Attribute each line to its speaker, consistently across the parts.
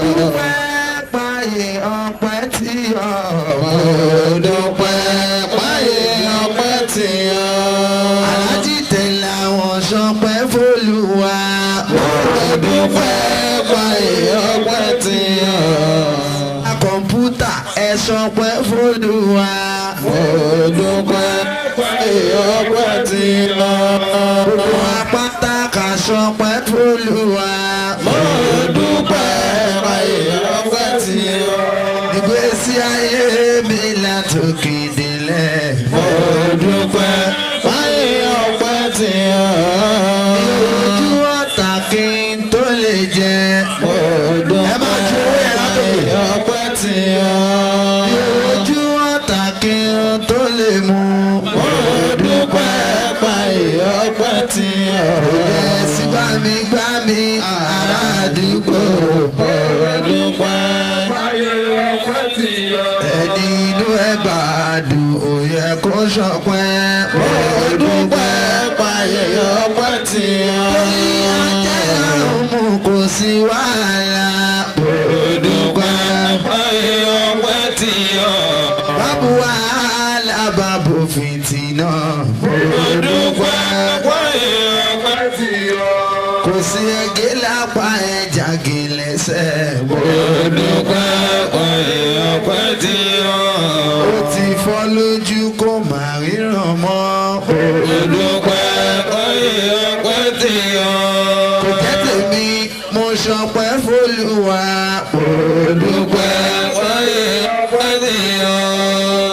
Speaker 1: Dúpẹ́ páyé ọpẹ́ tí ọ.
Speaker 2: Mo dúpẹ́ páyé ọpẹ́ tí ọ.
Speaker 1: Aláàjì tẹ̀lé àwọn sọpẹ́ f'Olúwa.
Speaker 2: Mo dúpẹ́ páyé ọpẹ́ tí ọ.
Speaker 1: Kọ̀ǹpútà ẹ sọpẹ́ f'Olúwa.
Speaker 2: Mo dúpẹ́ páyé ọpẹ́ tí ọ.
Speaker 1: Gbogbo apáta ká sọpẹ́ f'Olúwa.
Speaker 2: Mo dúpẹ́ páyé ọpẹ́ tí ọ.
Speaker 1: Ìgbésí ayé mi látòkè délẹ̀.
Speaker 2: Mo dúpẹ́ páyé ọpẹ́ tí ọ.
Speaker 1: Ojú ọ̀tá kí n tó lè jẹ.
Speaker 2: Mo
Speaker 1: Ẹ máa ju owó
Speaker 2: dúpẹ́
Speaker 1: yẹn látòkè.
Speaker 2: páyé ọpẹ́ tí ọ.
Speaker 1: Ojú ọ̀tá kí n tó lè mú.
Speaker 2: Mo dúpẹ́ páyé ọpẹ́ tí ọ.
Speaker 1: Ẹ̀sìn gbá mi gbá mi ará àdúgbò.
Speaker 2: Mo dúpẹ́
Speaker 3: Páyé ọpẹ́ tí ọ.
Speaker 1: Ẹni inú ẹ bá dùn ó yẹ kó ṣọpẹ́.
Speaker 2: Mo dúpẹ́ páyé ọpẹ́ tí ọ.
Speaker 1: Ajẹ́ mú kò sí wàhálà.
Speaker 2: Mo dúpẹ́ páyé ọpẹ́ tí ọ.
Speaker 1: Bábu wàhálà bábu fìtínà.
Speaker 2: Mo dúpẹ́ páyé ọpẹ́
Speaker 3: Tí ọ.
Speaker 1: Kò sí ẹgẹ́ lápá ẹja gìlẹ́sẹ̀.
Speaker 2: Mo dúpẹ́ páyé ọpẹ́ tí ọ.
Speaker 1: Ó ti fọ́ lójú kó má ríran mọ́.
Speaker 2: Mo dúpẹ́ páyé ọpẹ́ tí ọ.
Speaker 1: Kò jẹ́ tèmi mo ṣọpẹ́ f'Olúwa.
Speaker 2: Mo dúpẹ́ páyé ọpẹ́ tí ọ.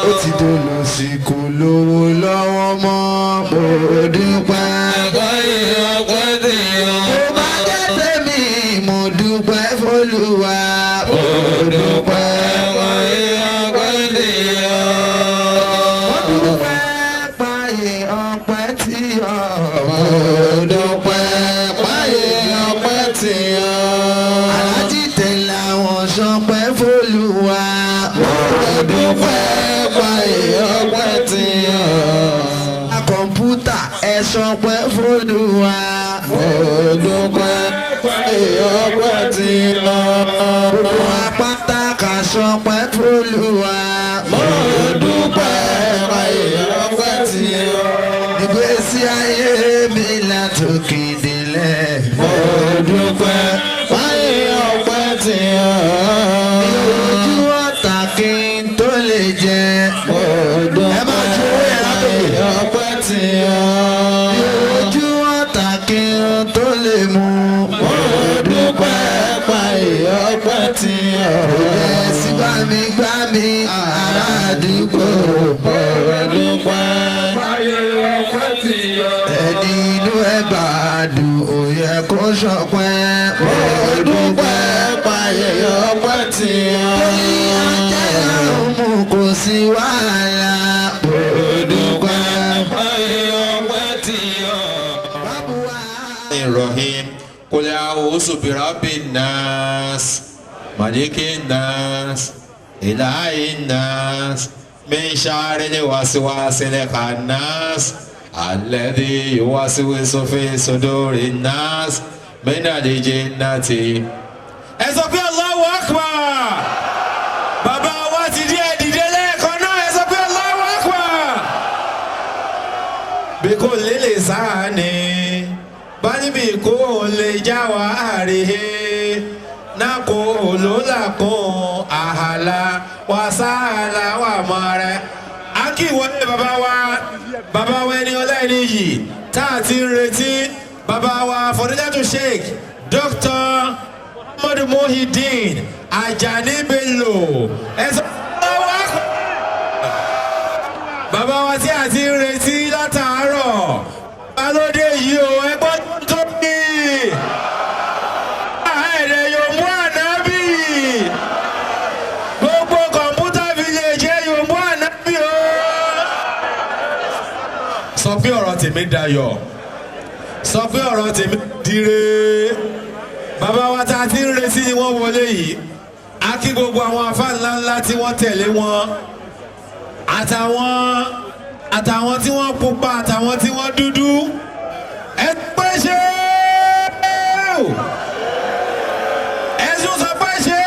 Speaker 1: Ó ti dolòṣì kò lówó lọ́wọ́ mọ́. Mo dúpẹ́.
Speaker 2: Páyé ọpẹ́ tí ọ.
Speaker 1: Kò bá jẹ́ tèmi mo dúpẹ́ f'Olúwa.
Speaker 2: Mo dúpẹ́ páyé ọpẹ́ tí ọ.
Speaker 1: Mo dúpẹ́ páyé ọpẹ́ tí ọ.
Speaker 2: Mo dúpẹ́ páyé ọpẹ́ tí ọ.
Speaker 1: Aláàjì tẹ̀lé àwọn ṣọpẹ́ f'Olúwa.
Speaker 2: Mo dúpẹ́ páyé ọpẹ́ tí ọ.
Speaker 1: Kọ̀ǹpútà ẹ ṣọpẹ́ f'Olúwa.
Speaker 2: Mo dúpẹ́ páyé ọpẹ́ tí ọ.
Speaker 1: Gbogbo apáta ká ṣọpẹ́ f'Olúwa.
Speaker 2: Mo dúpẹ́ páyé ọpẹ́ tí ọ.
Speaker 1: Ìgbésí ayé mi látòkè délẹ̀.
Speaker 2: Mo dúpẹ́ páyé ọpẹ́ tí ọ.
Speaker 1: Ojú ọ̀tá kí n tó lè jẹ.
Speaker 2: Mo
Speaker 1: Ẹ máa ju owó
Speaker 2: dúpẹ́
Speaker 1: yẹn látòkè.
Speaker 2: páyé ọpẹ́ tí ọ.
Speaker 1: Ojú ọ̀tá kí n tó lè mú.
Speaker 2: Mo dúpẹ́ páyé ọpẹ́ tí ọ.
Speaker 1: Ẹ̀sìn gbá mi gbá mi ará àdúgbò.
Speaker 2: Mo dúpẹ́
Speaker 3: Páyé ọpẹ́ tí ọ.
Speaker 1: Ẹni inú ẹ bá dùn ó yẹ kó ṣọpẹ́.
Speaker 2: Mo dúpẹ́ páyé ọpẹ́ tí ọ.
Speaker 1: Ajẹ́ mú kò sí wàhálà.
Speaker 2: Mo dúpẹ́ páyé ọpẹ́ tí ọ.
Speaker 1: Bábu wàhálà.
Speaker 4: الرحيم قل أعوذ برب الناس ملك الناس إله الناس من شر الوسواس الخناس الذي يوسوس في صدور الناس من الجنة. Ẹ sọ pé Allahu Akbar. Bàbá wa ti dé, ẹ dìde lẹ́ẹ̀kan náà, ẹ sọ pé Allahu Akbar. Bí kò lè lè sáà ni bálíbi kò lè já wa àríhé náà kò lólà kún àhàlà wà sáàlà wà mọ́ rẹ̀. A kì í wọlé bàbá wa, bàbá wa ẹni ọlá ẹni yìí tá a ti ń retí, bàbá wa Fọdúnjátù Sheikh Dr. Muhammadu Muhyiddin Ajani Bello. Ẹ sọ bàbá wa tí a ti ń retí látàárọ̀ balóde yìí o, ẹgbọ́n tó ní ẹ̀ẹ́dẹ̀ yóò mú ànábì, gbogbo Computer Village yóò mú ànábì o. Sọ pé ọ̀rọ̀ tèmi dayọ̀, sọ pé ọ̀rọ̀ tèmi dire. Bàbá wa tá a ti ń retí ni wọ́n wọlé yìí. A kí gbogbo àwọn afá ńláńlá tí wọ́n tẹ̀lé wọn, àtàwọn tí wọ́n pupa, àtàwọn tí wọ́n dúdú. Ẹ pé ṣé ẹ tún sọ pé ṣé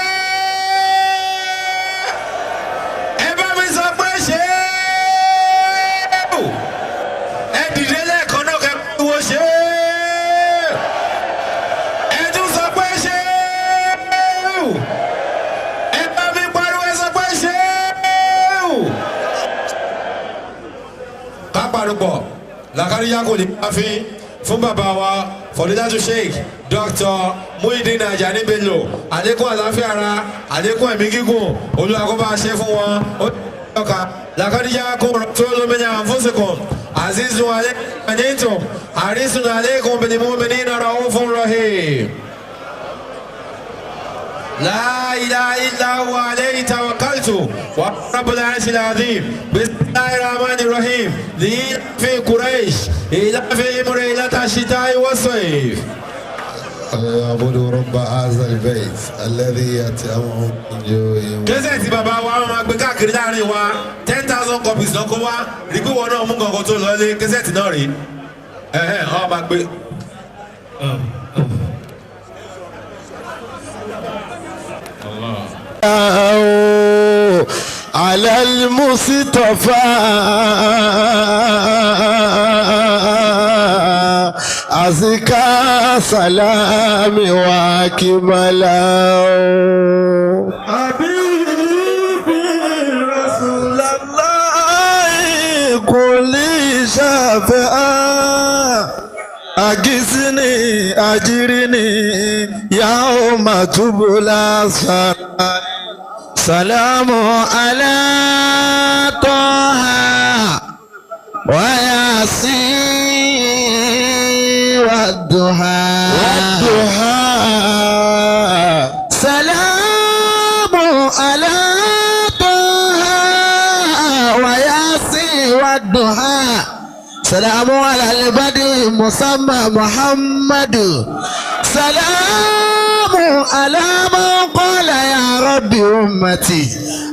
Speaker 4: parupọ̀ làkàríyá kò ní bá fi fún bàbá wa Fọdílátù Sheikh Dr. Muhyiddin Ajani Bello àlékún àlàáfíà ara àlékún ẹ̀mí gígùn Olúwa kó bá a ṣe fún wọn ó ọkà làkàríyá kò rasulun min anfusikum azizun alaykum ma anittum harisun alaykum bil mu'minina ra'ufun rahim. لا إله إلا هو عليه توكلت ورب العرش العظيم. بسم الله الرحمن الرحيم. لإيلاف قريش إيلافهم رحلة الشتاء والصيف.
Speaker 1: اعبدوا رب هذا البيت الذي يطعمهم من جوع.
Speaker 4: Kẹ́sẹ̀ tí bàbá wa máa gbé káàkiri láàrin wa 10,000 copies lọ́kọ́ wá rí pé wọn náà mú kankan tó lọ lé kẹ́sẹ̀ tí náà rí ẹ̀hẹ́n ọ̀ máa gbé.
Speaker 2: على المصطفى أزكى سلام وكملا حبيبي رسول الله كل شفاعة أجسني أجرني يوم تبلى السرائر سلام على طه وياسين والضحى سلام على طه وياسين والضحى سلام على البدر مسمى محمد سلام على من قال يا رب أمتي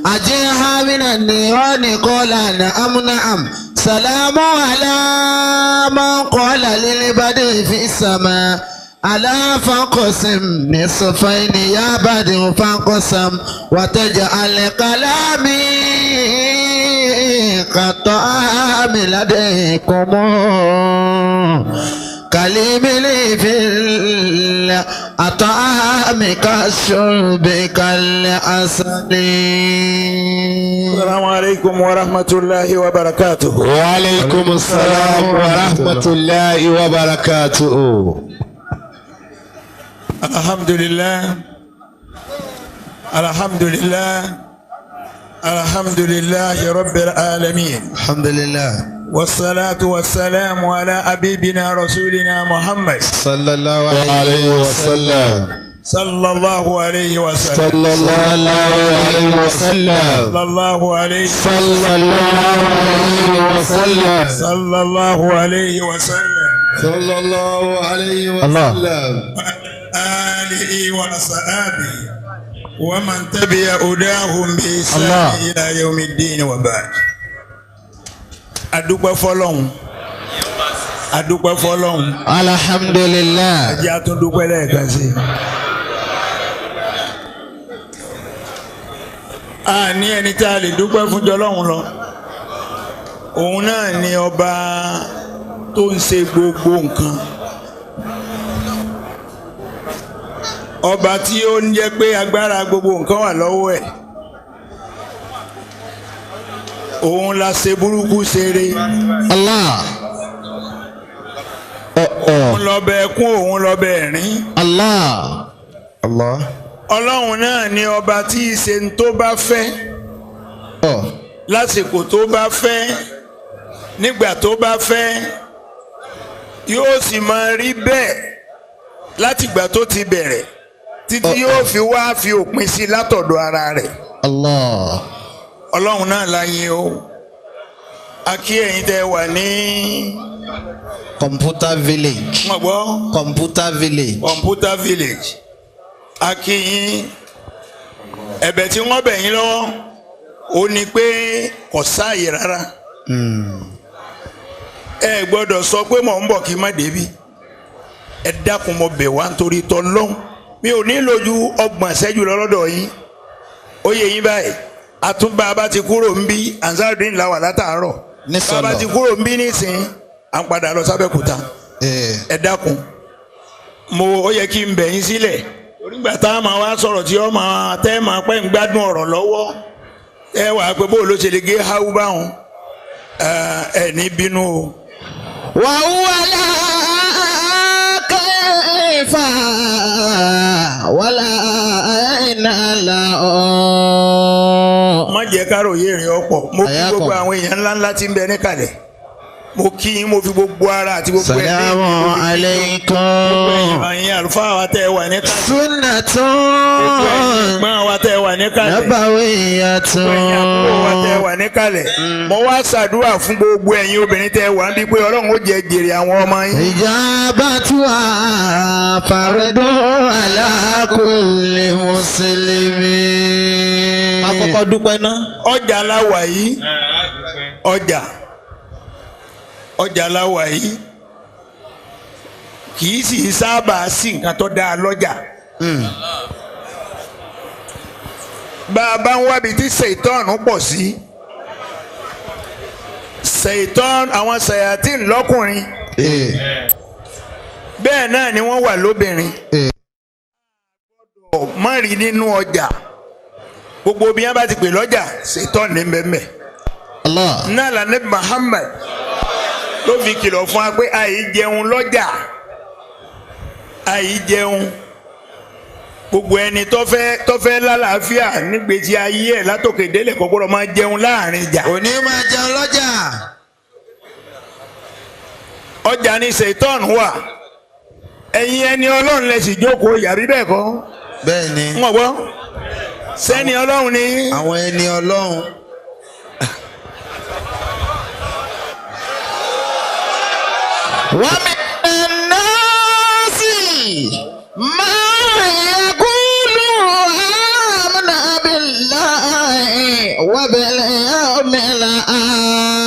Speaker 2: أجرها من النيران قال نعم نعم سلام على من قال للبدر في السماء ألا فانقسم نصفين يا بدر فانقسم وتجعل كلامي كطعام لديكم كلمي لي في الأطعام كالشرب كالعسل.
Speaker 5: السلام عليكم ورحمة الله وبركاته.
Speaker 2: وعليكم السلام ورحمة الله وبركاته.
Speaker 5: الحمد لله الحمد لله الحمد لله رب العالمين.
Speaker 1: الحمد لله
Speaker 5: والصلاة والسلام على حبيبنا رسولنا محمد
Speaker 1: صلى الله عليه وسلم.
Speaker 5: صلى الله عليه وسلم.
Speaker 1: صلى الله عليه وسلم.
Speaker 5: صلى الله عليه
Speaker 1: صلى الله عليه وسلم.
Speaker 5: صلى الله عليه وسلم.
Speaker 1: صلى الله عليه وسلم.
Speaker 5: آله وأصحابه ومن تبع هداهم بإحسان إلى يوم الدين وبعد. Adúpẹ́ fọ́lọ́hun, adúpẹ́ fọ́lọ́hun.
Speaker 2: Alhamdulillah.
Speaker 5: Ẹ jẹ́ a tún dúpẹ́ lẹ́ẹ̀kan sí i. A ní ẹni tá a lè dúpẹ́ fún jọlọ́hun lọ. Òun náà ni ọba tó ń ṣe gbogbo nǹkan. Ọba tí ó ń jẹ́ pé agbára gbogbo nǹkan wà lọ́wọ́ ẹ̀. Òun la ṣe burúkú ṣeré.
Speaker 2: Allah.
Speaker 5: Òun lọ́bẹ̀ ẹkún, òun lọ́bẹ̀ ẹ̀rín.
Speaker 2: Allah.
Speaker 1: Allah.
Speaker 5: Ọlọ́run náà ni ọba tí í ṣe ń tó bá fẹ́. Lásìkò tó bá fẹ́, nígbà tó bá fẹ́, yóò sì máa rí bẹ́ẹ̀ látìgbà tó ti bẹ̀rẹ̀ títí yóò fi wá fi òpin sí látọ̀dọ̀ ara rẹ̀.
Speaker 2: Allah.
Speaker 5: Ọlọ́run náà la yìn o. A kí ẹ̀yin tẹ́ wà ní.
Speaker 2: Computer Village.
Speaker 5: Mo gbọ́.
Speaker 2: Computer Village.
Speaker 5: Computer Village. A kí yín. Ẹ̀bẹ̀ tí wọ́n bẹ̀ yín lọ́wọ́ ó ní pé kò sáàyè rárá. Ẹ gbọ́dọ̀ sọ pé mò ń bọ̀ kí n má débi. Ẹ dákun mo bẹ̀ wá nítorí tọ́lọ́hún. Mi ò ní lò ju 30 ìṣẹ́jú lọ lọ́dọ̀ yín. Ó yé yín báyìí. Àtúnbà bá ti kúrò ń bí Ansarudeen la wà látàárọ̀. Bá ti kúrò ń bí nísìnyí à ń padà lọ sábẹ́kúta. Ẹ dákun mo ó yẹ kí n bẹ̀ yín sílẹ̀ onígbà tá a máa wá sọ̀rọ̀ tí ó máa tẹ́ máa pẹ́ ń gbádùn ọ̀rọ̀ lọ́wọ́ ẹ wàá pé bó ló ṣe lè gé háú báwọn. Ẹ ní bínú o.
Speaker 2: وهو لا كيف ولا أين له.
Speaker 5: Má jẹ́ káròyé rìn ọ̀pọ̀. Mo kí
Speaker 2: Àyà
Speaker 5: gbogbo
Speaker 2: kan.
Speaker 5: àwọn èèyàn ńláńlá tí ń bẹ níkàlẹ̀. Mo kí yín, mo fi gbogbo ara àti gbogbo ẹ̀mí mi,
Speaker 1: Salamu
Speaker 5: mo fi kí yín.
Speaker 1: alaykum.
Speaker 5: Ẹ̀yin àlùfáà wa tẹ́ ẹ wà níkàlẹ̀.
Speaker 1: Sunnatun
Speaker 5: Ẹ̀gbọ́n wa tẹ́ ẹ wà níkàlẹ̀.
Speaker 1: nabawiyyatun.
Speaker 5: Ẹ̀yin àbúrò wa tẹ́ ẹ wà níkàlẹ̀. Mo wá ṣàdúrà fún gbogbo ẹ̀yin obìnrin tẹ́ ẹ wà níbí pé Ọlọ́run ó jẹ́ jèrè àwọn ọmọ yín.
Speaker 1: Ijabatuha fardun ala kulli muslimin.
Speaker 2: Àkọ́kọ́ dúpẹ́ ná.
Speaker 5: Ọjà la wà yìí. Ọjà la wà yìí. Kì í sì sábà sí nǹkan tó dáa lọ́jà. Bá a bá ń wábi tí ṣèitọ́ọ̀nù pọ̀ sí, ṣèitọ́ọ̀nù àwọn ṣàyàtìn lọ́kùnrin, bẹ́ẹ̀ náà ni wọ́n wà lóbìnrin. Má rí nínú ọjà, gbogbo bí wọ́n bá ti pè lọ́jà, ṣèitọ́ọ̀nù ní bẹ́ẹ̀
Speaker 1: Allah.
Speaker 5: náà la ní Muhammad ló fi kìlọ̀ fún wa pé àì jẹun lọ́jà, àì jẹun. Gbogbo ẹni tó fẹ́ lálàáfíà nígbèsí ayé ẹ̀ látòkè délẹ̀ kò gbọ́dọ̀ máa jẹun láàrin ìjà.
Speaker 1: Òní máa jẹun lọ́jà.
Speaker 5: Ọjà ni ṣètọ́ọ̀nù wà. Ẹ̀yin ẹni Ọlọ́run lẹ sì jókòó yàbí bẹ́ẹ̀ kọ́?
Speaker 1: Bẹ́ẹ̀ ni.
Speaker 5: Ń wọ̀ sẹ́ni Ọlọ́run ni.
Speaker 1: Àwọn ẹni Ọlọ́run.
Speaker 2: ومن الناس من يقول آمنا بالله وباليوم الآخر.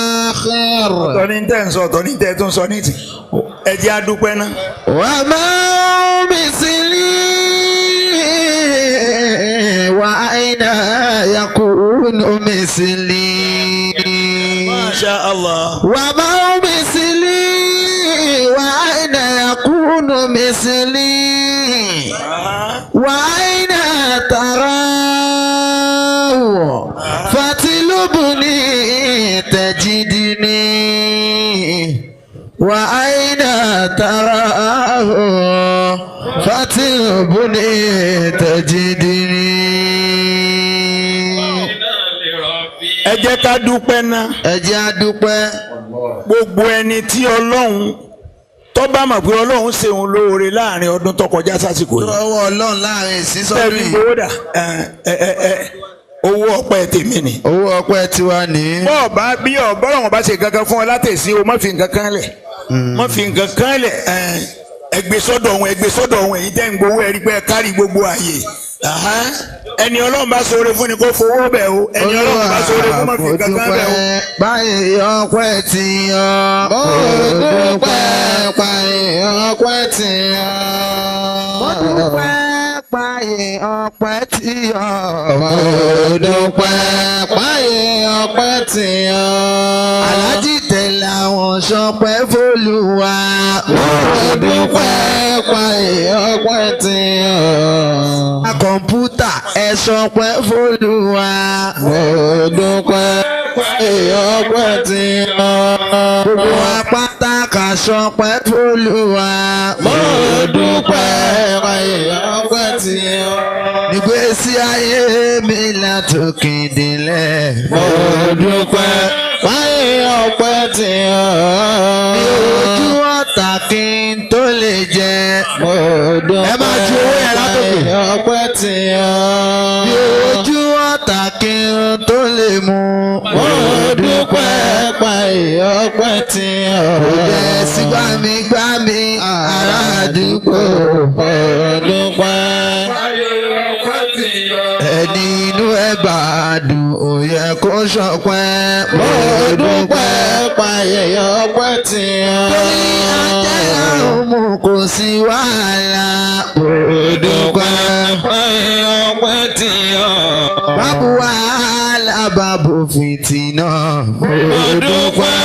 Speaker 5: Ọ̀tọ̀ ní tẹ́ ń sọ, ọ̀tọ̀ ní tẹ́ tún sọ ní tì. Ẹ jẹ́ á dúpẹ́ náà.
Speaker 1: وما مثلي وأين يكون مثلي.
Speaker 5: Masha Allah.
Speaker 1: وما مثلي وأين يكون مثلي وأين تراه فاطلبني تجدني وأين تراه فاطلبني تجدني.
Speaker 5: Ẹ jẹ́ ká dúpẹ́ náà.
Speaker 1: Ẹ jẹ́ á dúpẹ́.
Speaker 5: Gbogbo ẹni tí Ọlọ́run tó bá mọ̀ pé Ọlọ́run ṣe òun lóore láàrin ọdún tó kọjá sásìkò yìí.
Speaker 1: Lọ́wọ́ Ọlọ́run láàrin ìsísọ́dún
Speaker 5: Tẹ́lifí
Speaker 1: yìí.
Speaker 5: gbowó dà, ẹ ẹ ẹ owó ọpẹ́ tèmi ni.
Speaker 1: Owó ọpẹ́ tiwa ní.
Speaker 5: Bọ́ọ̀bá bí ọ̀bọ̀lọ́wọ̀n bá ṣe kankan fún ọ látẹ̀sí o, má fi nǹkan kan lẹ̀, má fi nǹkan kan lẹ̀. Ẹ gbé sọ́dọ̀ òun, ẹ gbé sọ́dọ̀ òun. Èyí tẹ́ ń gbowó ẹ rí pé ẹ kárí gbogbo àyè. Ẹni Ọlọ́run bá ṣoore fún ni kó fowó bẹ̀ o. Ẹni Ọlọ́run bá ṣoore fún má fi nǹkan kan bẹ̀ o.
Speaker 1: Báyìí ọpẹ́ ti yan.
Speaker 2: Mo dúpẹ́ báyìí ọpẹ́ ti yan.
Speaker 1: Mo dúpẹ́ báyìí ọpẹ́ ti yan.
Speaker 2: Mo dúpẹ́ báyìí ọpẹ́ ti yan.
Speaker 1: Aláàjì tẹ̀lé àwọn sọpẹ́ f'Olúwa.
Speaker 2: Mo dúpẹ́ báyìí ọpẹ́ ti yan.
Speaker 1: Kọ̀ǹpútà ẹ sọpẹ́ f'Olúwa.
Speaker 2: Mo dúpẹ́ báyìí ọpẹ́ ti yan.
Speaker 1: Gbogbo apáta ká sọpẹ́ f'Olúwa.
Speaker 2: Mo dúpẹ́ báyìí ọpẹ́ ti yan.
Speaker 1: Nígbésí ayé mi látòkè délẹ̀.
Speaker 2: Mo dúpẹ́ báyìí ọpẹ́ ti yan.
Speaker 1: Mi ojú ọ̀tá kí n tó lè jẹ.
Speaker 2: Mo dúpẹ́
Speaker 1: Ẹ máa ju owó yẹn látòkè.
Speaker 2: báyìí ọpẹ́ ti yan.
Speaker 1: Mi ojú ọ̀tá kí n tó lè mu.
Speaker 2: Mo dúpẹ́ báyìí ọpẹ́ ti yan.
Speaker 1: Kò jẹ́ sí gbàmígbàmí ará àdúgbò.
Speaker 2: Mo dúpẹ́.
Speaker 1: Ẹni inú ẹ bá dùn ó yẹ kó ṣọpẹ́.
Speaker 2: Mo dúpẹ́ báyìí ọpẹ́ ti yan.
Speaker 1: Torí ajẹ́ àrùn mú kò sí wàhálà. Mo dúpẹ́.
Speaker 2: Báyìí ọpẹ́ ti yan.
Speaker 1: Bábu wàhálà bábu fìtínà. Mo dúpẹ́.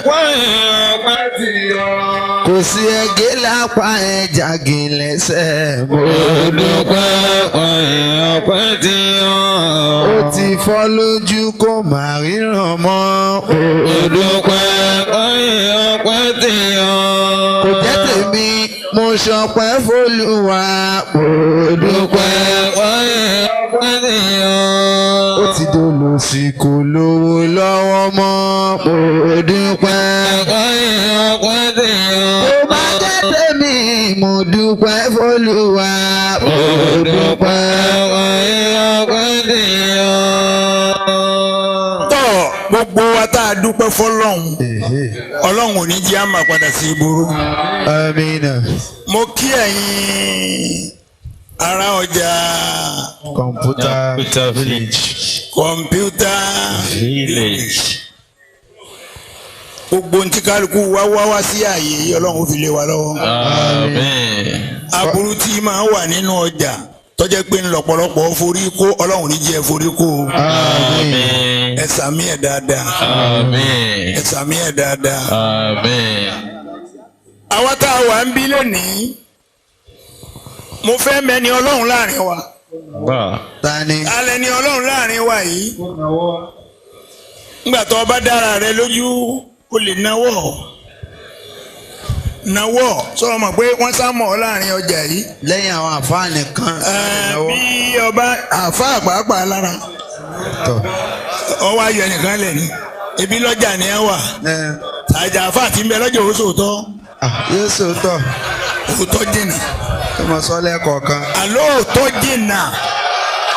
Speaker 2: Báyìí ọpẹ́ ti yan.
Speaker 1: Kò sí ẹgẹ́ lápá ẹja gìlẹ́sẹ̀. Mo
Speaker 2: Mo dúpẹ́ báyìí ọpẹ́ ti yan.
Speaker 1: Ó ti fọ́ lójú kó má ríran mọ́.
Speaker 2: Mo dúpẹ́ páyé ọpẹ́ ti yọ.
Speaker 1: Kò jẹ́ tèmi, mo ṣọpẹ́ f'Olúwa. Mo
Speaker 2: dúpẹ́ páyé ọpẹ́ ti yọ.
Speaker 1: Ó ti dolòṣì kò lówó lọ́wọ́ mọ́. Mo dúpẹ́
Speaker 2: páyé ọpẹ́ ti yọ.
Speaker 1: Kò má jẹ́ tèmi, mo dúpẹ́ f'Olúwa. Mo dúpẹ́
Speaker 2: páyé ọpẹ́ ti yọ.
Speaker 5: Tọ́ gbogbo wa tá a dúpẹ́ fọlọ́hún, Ọlọ́run ò ní jẹ́ àmà padà sí ìgboro.
Speaker 1: Amina.
Speaker 5: Mo kí ẹ̀yin ará ọjà
Speaker 1: Computer Village.
Speaker 5: Computer
Speaker 4: Village.
Speaker 5: Gbogbo ntí kálukú wá wá wá sí ààyè yìí, Ọlọ́run ó fi lé wa lọ́wọ́.
Speaker 4: Àmín.
Speaker 5: Aburú tí máa wà nínú ọjà tó jẹ́ pé ńlọ́pọ̀lọpọ̀ forí kó, Ọlọ́run ní jẹ́ forí kó o.
Speaker 4: Àmín.
Speaker 5: Ẹ sàmí ẹ̀ dáadáa.
Speaker 4: Àmín.
Speaker 5: Ẹ sàmí ẹ̀ dáadáa.
Speaker 4: Àmín.
Speaker 5: Àwa tá a wà ń bí lónìí, mo fẹ́ mẹ́ni Ọlọ́run láàrin wa.
Speaker 4: Bá.
Speaker 1: Tani.
Speaker 5: Alẹ́ ni Ọlọ́run láàrin wa yìí. Nígbà tó o bá dára rẹ lójú, o lè náwó. Náwó sọ ma pé wọ́n sá mọ̀ ọ́ láàrin ọjà yìí.
Speaker 1: Lẹ́yìn àwọn àfáà nìkan.
Speaker 5: Bí ọba àfáà pàápàá lára, ọwọ́ ayọ̀ nìkan lẹ̀ ní. Ebi lọ́jà ni ẹ wà. Àjà àfáà ti ń bẹ lọ́jà òun sòótọ́.
Speaker 1: Yóò sòótọ́.
Speaker 5: Òótọ́ jìnnà.
Speaker 1: Kí mo sọ lẹ́ẹ̀kọ̀ọ̀kan.
Speaker 5: Àlọ́ òótọ́ jìnnà.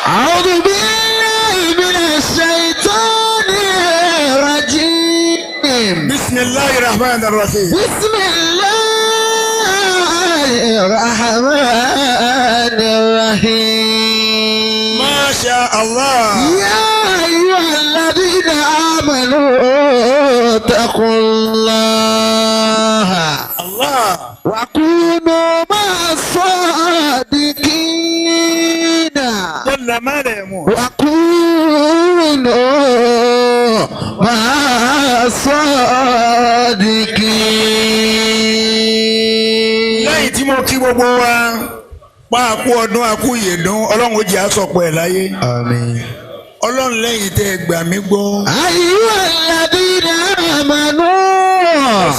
Speaker 2: A'udhu billahi minash shaitanir rajim.
Speaker 5: Bismillahir rahmanir rahim.
Speaker 2: Bismillahir rahmanir rahim.
Speaker 5: Masha Allah.
Speaker 2: Ya ayyuhalladhina amanu taqullaha.
Speaker 5: Allah.
Speaker 2: Wa kunu ma'as sadiqina.
Speaker 5: Jalla ma la yamut.
Speaker 2: Wa kunu ma'as sadiqin.
Speaker 5: Lẹ́yìn tí mo kí gbogbo wa pa àkú ọdún àkú ìyèdún, Ọlọ́run ó jẹ́ àsọpọ̀ ẹ̀ láyé.
Speaker 1: Àmín.
Speaker 5: Ọlọ́run lẹ́yìn tẹ́ ẹ gbà mí gbọ́.
Speaker 2: Ayyuhalladhina amanu.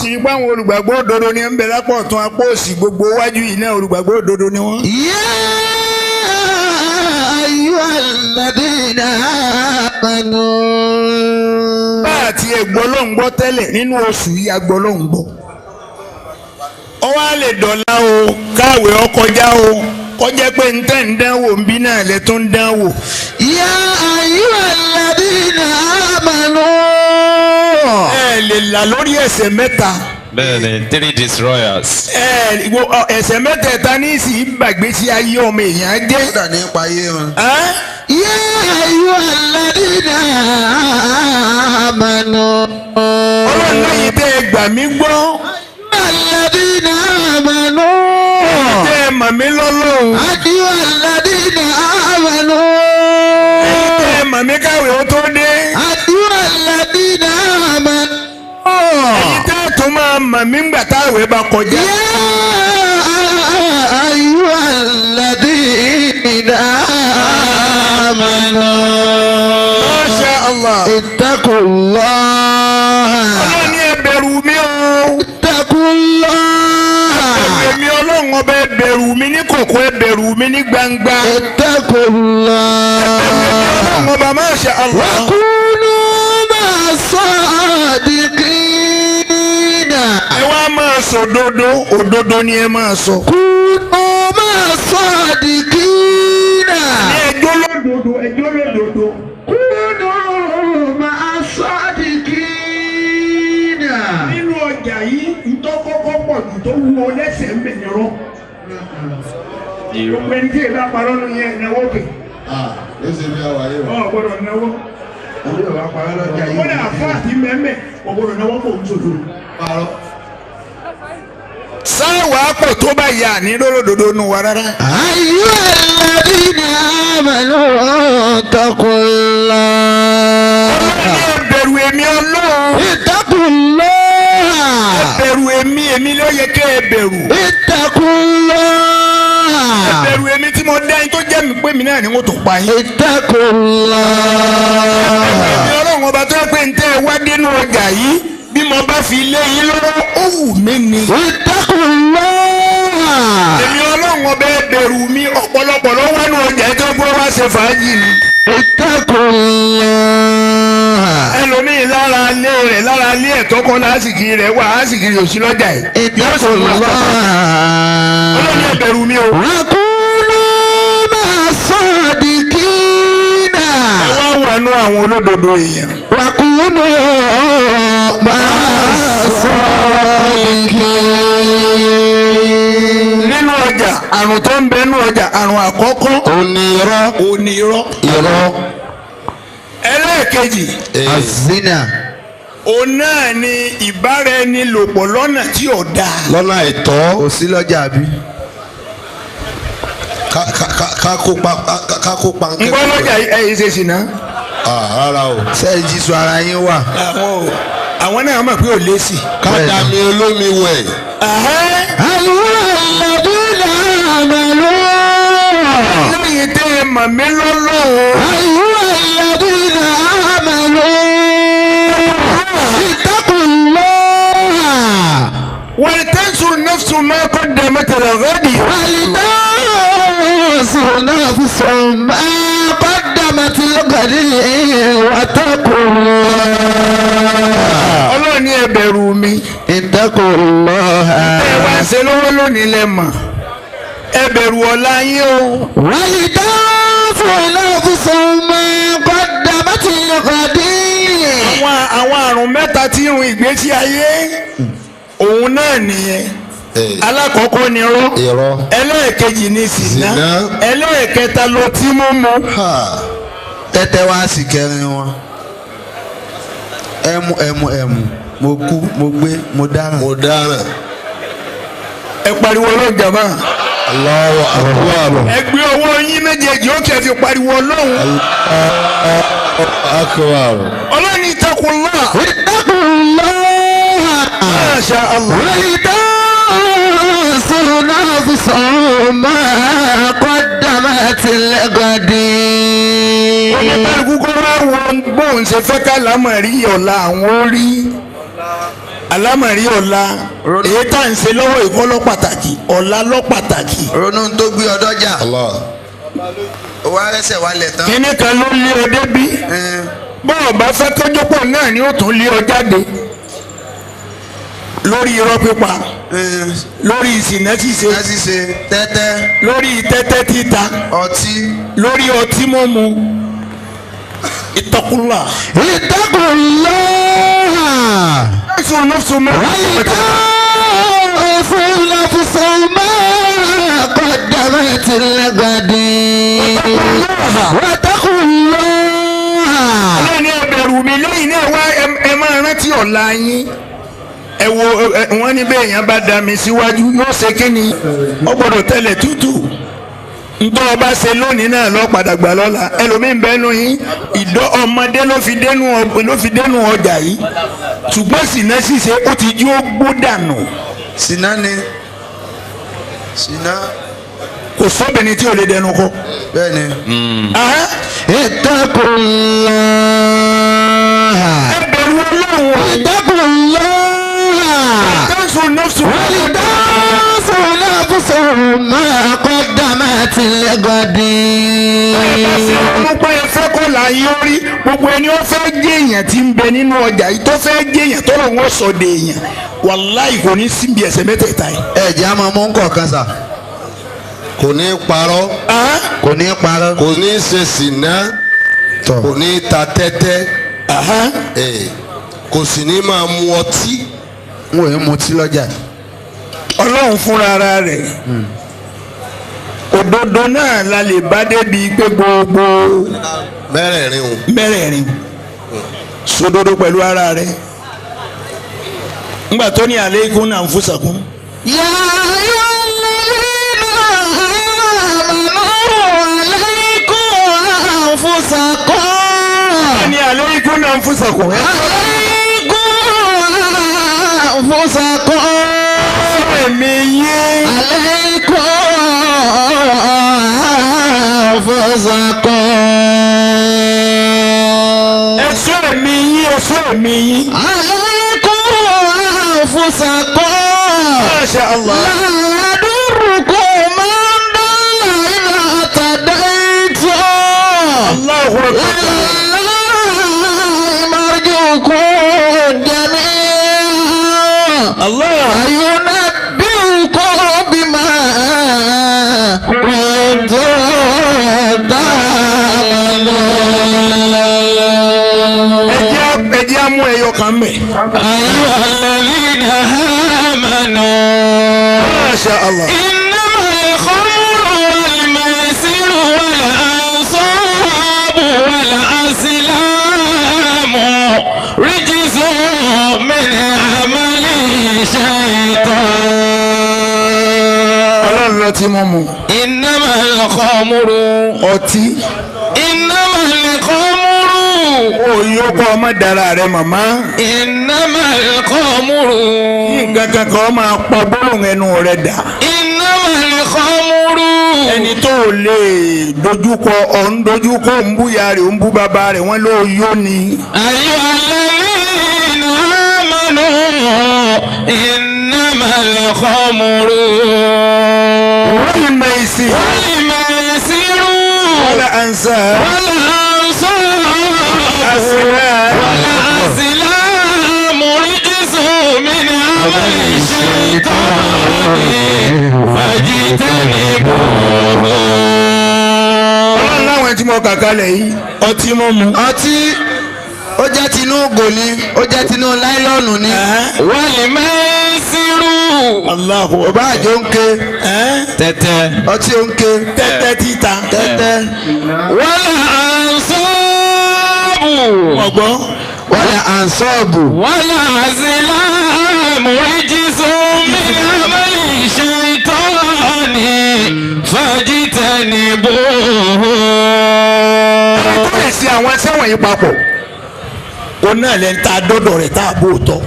Speaker 5: Sì ipá àwọn olùgbàgbọ́ òdodo ni ń bẹ lápò ọ̀tún apá òsì gbogbo wájú yìí náà olùgbàgbọ́ òdodo ni wọ́n.
Speaker 2: Ya ayyuhalladhina amanu.
Speaker 5: Bá àti ẹ̀gbọ́ ló ń gbọ́ tẹ́lẹ̀ nínú oṣù yìí agbọ́ ló ń gbọ́. Ó wá lè dọ̀la o, káwé ọkọjá o, kọjá pé ń tẹ́ ń dánwò ń bí náà lẹ tún ń dánwò.
Speaker 2: Ya ayyuhalladhina amanu.
Speaker 5: Ẹ lè là lórí ẹ̀ṣẹ̀ mẹ́ta.
Speaker 4: Bẹ́ẹ̀ni, 3 destroyers.
Speaker 5: Ẹ ẹ̀ṣẹ̀ mẹ́tẹ̀ẹ̀ta ní ìsìn gbàgbé sí ayé ọmọ èèyàn jẹ́.
Speaker 1: Kódà ní ipa ayé wọn.
Speaker 5: Ẹ́
Speaker 2: Ya ayyuhalladhina amanu.
Speaker 5: Ọlọ́run lẹ́yìn tẹ́ ẹ gbà mí gbọ́.
Speaker 2: Alladhina amanu.
Speaker 5: Tẹ́ ẹ mọ̀ mí lọ́lọ́run.
Speaker 2: Ayyuhalladhina amanu.
Speaker 5: Tẹ́ ẹ mọ̀ mí káwé ó tó dé.
Speaker 2: Ayyuhalladhina amanu.
Speaker 5: Ẹ̀yin tẹ́ ẹ tún máa mọ̀ mí ńgbà táwé bá kọjá.
Speaker 2: Ya ayyuhalladhina amanu.
Speaker 5: Masha Allah.
Speaker 2: Ittaqullah.
Speaker 5: Ọlọ́run ní ẹ bẹ̀rù mi o.
Speaker 2: Ittaqullah.
Speaker 5: Èmi Ọlọ́run ọba ẹ bẹ̀rù mi ní kọ̀kọ̀, ẹ bẹ̀rù mi ní gbangba.
Speaker 2: Ittaqullah.
Speaker 5: Ọlọ́run ọba Masha Allah.
Speaker 2: Wa kunu ma'as sadiqin.
Speaker 5: Ẹ wá máa sọ òdodo, òdodo ni ẹ máa sọ.
Speaker 2: Kunu ma'as sadiqin.
Speaker 5: Ní ẹjọ́ lódodo, ẹjọ́ lódodo.
Speaker 2: Kunu ma'as sadiqin.
Speaker 5: Nínú ọjà yìí, ntọ́ kọ́kọ́ pọ̀ jù tó wú ọ lẹ́sẹ̀ ń bẹ̀ nírọ́. Gbogbo ẹni tí èèyàn bá parọ́ nù yẹn náwó kè.
Speaker 1: Ó ṣe bí àwáyé o.
Speaker 5: Ọ̀ gbọ́dọ̀ náwó.
Speaker 1: Orí ọ̀rọ̀ apárá lọ́jà yìí.
Speaker 5: Kódà àfáà tí mẹ́mẹ́ kò gbọ́dọ̀ náwó kò ń sòdò.
Speaker 1: Parọ́.
Speaker 5: Sáwà pọ̀ tó bá yà ní lólódodo nù wa rárá.
Speaker 2: Ayyuhalladhina amanu ittaqullah.
Speaker 5: Ọlọ́run ní ẹ bẹ̀rù èmi Ọlọ́run.
Speaker 2: Ittaqullah.
Speaker 5: Ẹ bẹ̀rù èmi, èmi ló yẹ kẹ́ ẹ bẹ̀rù.
Speaker 2: Ittaqullah.
Speaker 5: Ẹ bẹ̀rù èmi tí mo dá yín tó jẹ́ mi pé mi náà ni wọ́n tó pa yín.
Speaker 2: Ittaqullah.
Speaker 5: Èmi ọlọ́run ọba tó yẹ pé ń tẹ́ ẹ wá dénú ọjà yìí bí mo bá fi lé yín lọ́wọ́ ó wù mí ni.
Speaker 2: Ittaqullah.
Speaker 5: Èmi ọlọ́run ọba ẹ bẹ̀rù mi ọ̀pọ̀lọpọ̀ ló wá nú ọjà yìí tó gbọ́ wá ṣe fàájì ni.
Speaker 2: Ittaqullah.
Speaker 5: Ẹlòmíì lára ilé rẹ̀ lára ilé ẹ̀tọ́ kọ́ lásìkò rẹ̀ wà lásìkò rẹ̀ òsì lọ́jà yìí.
Speaker 2: Ittaqullah.
Speaker 5: Ọlọ́run ẹ bẹ̀rù mi o.
Speaker 2: Wa kunu ma'a sadiqina.
Speaker 5: Ẹ wá wà nú àwọn olódodo èèyàn.
Speaker 2: Wa kunu ma'a sadiqin.
Speaker 5: Nínú ọjà àrùn tó ń bẹ nínú ọjà àrùn àkọ́kọ́
Speaker 1: Onírọ́.
Speaker 5: onírọ́.
Speaker 1: Irọ́.
Speaker 5: Ẹlẹ́ẹ̀kejì
Speaker 2: Azina.
Speaker 5: òun náà ni ìbáraẹnilòpọ̀ lọ́nà tí ò dáa.
Speaker 1: Lọ́nà àìtọ́.
Speaker 2: Kò sí lọ́jà bí.
Speaker 1: Ká kó pa.
Speaker 5: Ń gbọ́ lọ́jà ẹ̀yìn ṣe ṣìnà.
Speaker 1: Rárá o.
Speaker 2: Sẹ́yìn jísọ ara yín wà.
Speaker 5: Àwọn náà mọ̀ pé ò lésì.
Speaker 1: Ká dami olómi wẹ̀.
Speaker 2: Alladhina amanu.
Speaker 5: Lóyìn tẹ́ ẹ mọ̀ mí lọ́lọ́run.
Speaker 2: Alladhina amanu. Ittaqullah.
Speaker 5: Wal-tanzur nafsun ma qaddamat li-ghadin.
Speaker 2: Wal-tanzur nafsun ma qaddamat li-ghadin wattaqullah.
Speaker 5: Ọlọ́run ní ẹ bẹ̀rù mi.
Speaker 2: Ittaqullah.
Speaker 5: Ẹ wá ṣe lọ́wọ́ lónìí lẹ mọ̀. Ẹ bẹ̀rù ọ̀la yín o.
Speaker 2: Wal-tanzur nafsun ma qaddamat li-ghadin.
Speaker 5: Àwọn àrùn mẹ́ta tí ń run ìgbésí ayé òun náà nìyẹn. Alákọ̀ọ́kọ́ ni irọ́.
Speaker 1: Irọ́.
Speaker 5: Ẹlẹ́ẹ̀kejì ni ṣìnà. Ẹlẹ́ẹ̀kẹta lọ tí mímu.
Speaker 2: Tẹ́tẹ́ wá sí kẹrin wọn. Ẹmu ẹmu ẹmu mo kú mo gbé mo dáràn.
Speaker 1: Mo dáràn.
Speaker 5: Ẹ pariwo Ọlọ́run jàmá.
Speaker 1: Allahu akbar.
Speaker 5: Ẹ gbé ọwọ́ yín méjèèjì ó kẹ́ fi pariwo Ọlọ́run.
Speaker 1: Allahu akbar.
Speaker 5: Ọlọ́run ní ittaqullah.
Speaker 2: Ittaqullah.
Speaker 5: Masha Allah.
Speaker 2: Wal-tanzur nafsun ma qaddamat li-ghadin.
Speaker 5: Oníkálukú kó wá wo bóun ṣe fẹ́ ká lámọ̀rí ọ̀la àwọn orí. Alámọ̀rí ọ̀la èyí tá à ń ṣe lọ́wọ́ ìkọ́ lọ́ pàtàkì ọ̀la lọ́ pàtàkì.
Speaker 2: Ronú tó gbé ọdọ́ jà.
Speaker 1: Allah.
Speaker 2: Owó arẹsẹ̀ wa lẹ̀ tán.
Speaker 5: Kíní kan ló lé ọ débí. Bọ́ọ̀ bá fẹ́ tọ́jú pọ̀ náà ni ó tún lé ọ jáde. Lórí irọ́ pípa, lórí ìsìnà ṣíṣe,
Speaker 2: ṣíṣe, tẹ́tẹ́,
Speaker 5: lórí tẹ́tẹ́ títa,
Speaker 2: ọtí,
Speaker 5: lórí ọtí mímu. Ittaqullah.
Speaker 2: Ittaqullah.
Speaker 5: Nafsun nafsun ma
Speaker 2: Wal-tanzur nafsun ma qaddamat li-ghadin. Wattaqullah.
Speaker 5: Ọlọ́run ní ẹ bẹ̀rù mi lẹ́yìn náà wá ẹ máa rántí ọ̀la yín. Ẹ wo wọ́n ní bẹ́ẹ̀ yẹn bá da mi síwájú yóò ṣe kí ni? Ó gbọ́dọ̀ tẹ̀lẹ̀ tútù. Ntọ́ ọba ṣe lónìí náà lọ padà gbà lọ́la. Ẹlòmíín bẹ́ẹ̀ nù yín ìdọ́ ọmọdé ló fi dénú ọjà yìí. Ṣùgbọ́n ṣìnà ṣíṣe ó ti jí ó gbó dànù.
Speaker 2: Ṣìnà ni. Ṣìnà.
Speaker 5: Kò sóbìnrin tí ò lè dẹnu kọ.
Speaker 2: Bẹ́ẹ̀ni. Ittaqullah.
Speaker 5: Ẹ bẹ̀rù Ọlọ́run.
Speaker 2: Ittaqullah.
Speaker 5: Wal-tanzur nafsun.
Speaker 2: Wal-tanzur nafsun ma qaddamat li-ghadin.
Speaker 5: Mo pẹ́ ẹ fẹ́ kọ́ la yín ó rí gbogbo ẹni ó fẹ́ jẹ́ èèyàn tí ń bẹ nínú ọjà yìí tó fẹ́ jẹ́ èèyàn tó lọ́wọ́ wọn sọ de èèyàn wàláì kò ní síbi ẹsẹ̀ mẹ́tẹ̀ẹ̀ta yìí.
Speaker 2: Ẹ jẹ́ àmọ́ mú nǹkan sà.
Speaker 1: Kò ní parọ́.
Speaker 2: Kò ní parọ́.
Speaker 1: Kò ní ṣe ṣìnà. Kò ní ta tẹ́tẹ́. Kò sì ní máa mu ọtí.
Speaker 2: N ò ní mutí lọ́jà.
Speaker 5: Ọlọ́run fúnra ara rẹ̀ òdodo náà la lè bá débi pé gbogbo
Speaker 1: mẹ́rẹ̀ẹ̀rin o.
Speaker 5: Mẹ́rẹ̀ẹ̀rin sódodo pẹ̀lú ara rẹ̀ ńgbà tó ní alaykum anfusakum.
Speaker 2: Ya ayyuhalladhina amanu alaykum anfusakum.
Speaker 5: Ní alaykum anfusakum.
Speaker 2: Alaykum anfusakum.
Speaker 5: Ẹ̀mí yín.
Speaker 2: Alaykum أنفسكم.
Speaker 5: Ẹ ṣọ́ ẹ̀mí yín, ẹ ṣọ́ ẹ̀mí yín.
Speaker 2: عليكم أنفسكم.
Speaker 5: Masha Allah.
Speaker 2: لا يضركم من ضل إذا اهتديتم.
Speaker 5: Allahu akbar.
Speaker 2: إلى الله مرجعكم جميعا.
Speaker 5: Allah.
Speaker 2: فينبئكم بما كنتم تعملون.
Speaker 5: Ẹ jẹ́ á mú ẹyọ kan mẹ́.
Speaker 2: أيها الذين آمنوا.
Speaker 5: Masha Allah.
Speaker 2: إنما الخمر والميسر والأنصاب والأزلام رجس من عمل الشيطان.
Speaker 5: Ọlọ́run ló ti mú mu.
Speaker 2: إنما الخمر.
Speaker 5: Ọtí.
Speaker 2: إنما الخمر.
Speaker 5: Òyò kọ́ ọmọ dára rẹ màmá.
Speaker 2: إنما الخمر.
Speaker 5: Nǹkan kankan máa pa gbólóhùn ẹnu rẹ dà.
Speaker 2: إنما الخمر.
Speaker 5: Ẹni tó o lè dojúkọ ọ̀ ń dojúkọ ń bú ya rẹ̀ ń bú bàbá rẹ̀ wọ́n ló yó ni.
Speaker 2: أيها الذين آمنوا إنما الخمر
Speaker 5: Wọ́n mọ èsì.
Speaker 2: والميسر
Speaker 5: Wọ́n ansa.
Speaker 2: والأنصاب
Speaker 5: Àṣìlá.
Speaker 2: والأزلام رجس من عمل الشيطان فاجتنبوه.
Speaker 5: Ọlọ́run láwọn tí mo kà kalẹ̀ yìí ọtí mímu.
Speaker 1: Ọtí ó jẹ́ tinú ògò ni, ó jẹ́ tinú láìlọ́ọ̀nù ni.
Speaker 2: والميسر.
Speaker 5: Allahu
Speaker 1: Ò bá àjò ń ké.
Speaker 4: Tẹ́tẹ́.
Speaker 1: Ọtí ó ń ké.
Speaker 5: Tẹ́tẹ́ títa.
Speaker 1: Tẹ́tẹ́.
Speaker 2: والأنصاب.
Speaker 5: Ọgbọ́n.
Speaker 1: Wàlẹ̀ ànsọ́ọ̀bù.
Speaker 2: والأزلام رجس من عمل الشيطان فاجتنبوه.
Speaker 5: Tó lè ṣe àwọn ẹsẹ̀ wọ̀nyí papọ̀. O náà lè ta dọ́dọ̀ rẹ̀ tá a bó tọ́.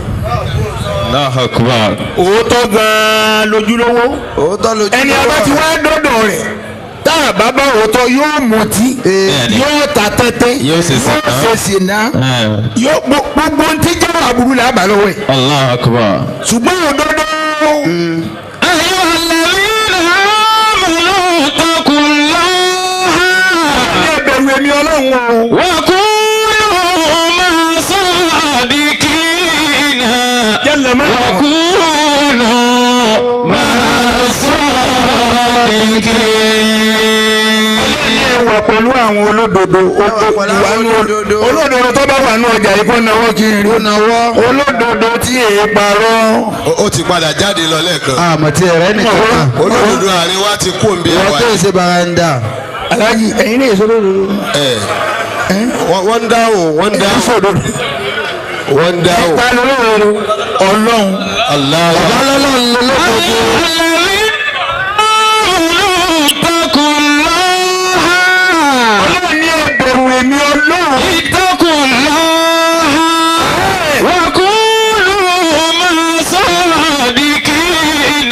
Speaker 4: Allahu akbar.
Speaker 5: Òótọ́ gan-an lójúlówó.
Speaker 1: Òótọ́ lójú.
Speaker 5: Ẹni a bá ti wá dọ́dọ̀ rẹ̀ tá a bá bá òótọ́ yóò mutí.
Speaker 4: Bẹ́ẹ̀ni.
Speaker 5: Yóò ta tẹ́tẹ́.
Speaker 4: Yóò ṣe sìná.
Speaker 5: Yóò ṣe sìná. Yóò gbogbo ntí jẹ́ àbúrú là bá lọ́wọ́ ẹ̀.
Speaker 4: Allahu akbar.
Speaker 5: Ṣùgbọ́n òdodo.
Speaker 2: أيها الذين آمنوا اتقوا الله.
Speaker 5: Ẹ bẹ̀rù èmi Ọlọ́run o.
Speaker 2: وكونوا مع الصادقين.
Speaker 5: Jẹ́lẹ̀ mọ́.
Speaker 2: وكونوا مع الصادقين.
Speaker 5: Ẹ wà pẹ̀lú àwọn olódodo.
Speaker 1: wà pẹ̀lú àwọn olódodo.
Speaker 5: Olódodo tó bá wà ní ọjà yìí kó náwó kiri.
Speaker 1: Ó nawọ́.
Speaker 5: Olódodo tí èé parọ́.
Speaker 6: Ó ti padà jáde lọ lẹ́ẹ̀kan.
Speaker 1: Àmọ̀ tí ẹ̀rẹ́ nìkan kan.
Speaker 6: Olódodo àárín wa ti kú òǹbí
Speaker 1: Ìwọ
Speaker 6: ẹwà
Speaker 1: tó
Speaker 6: yìí.
Speaker 1: ṣe baranda.
Speaker 5: Aláàjì ẹ̀yin ní èso lódodo.
Speaker 6: Ẹ wọ́n ń dáhùn, wọ́n ń dáhùn, wọ́n ń dáhùn.
Speaker 5: Ta ló lódodo? Ọlọ́run.
Speaker 6: Allah.
Speaker 1: Ọ̀gá ọlọ́run ló lódodo.
Speaker 2: اتقوا الله.
Speaker 5: Ọlọ́run ní ẹ bẹ̀rù èmi Ọlọ́run.
Speaker 2: اتقوا الله وكونوا مع الصادقين.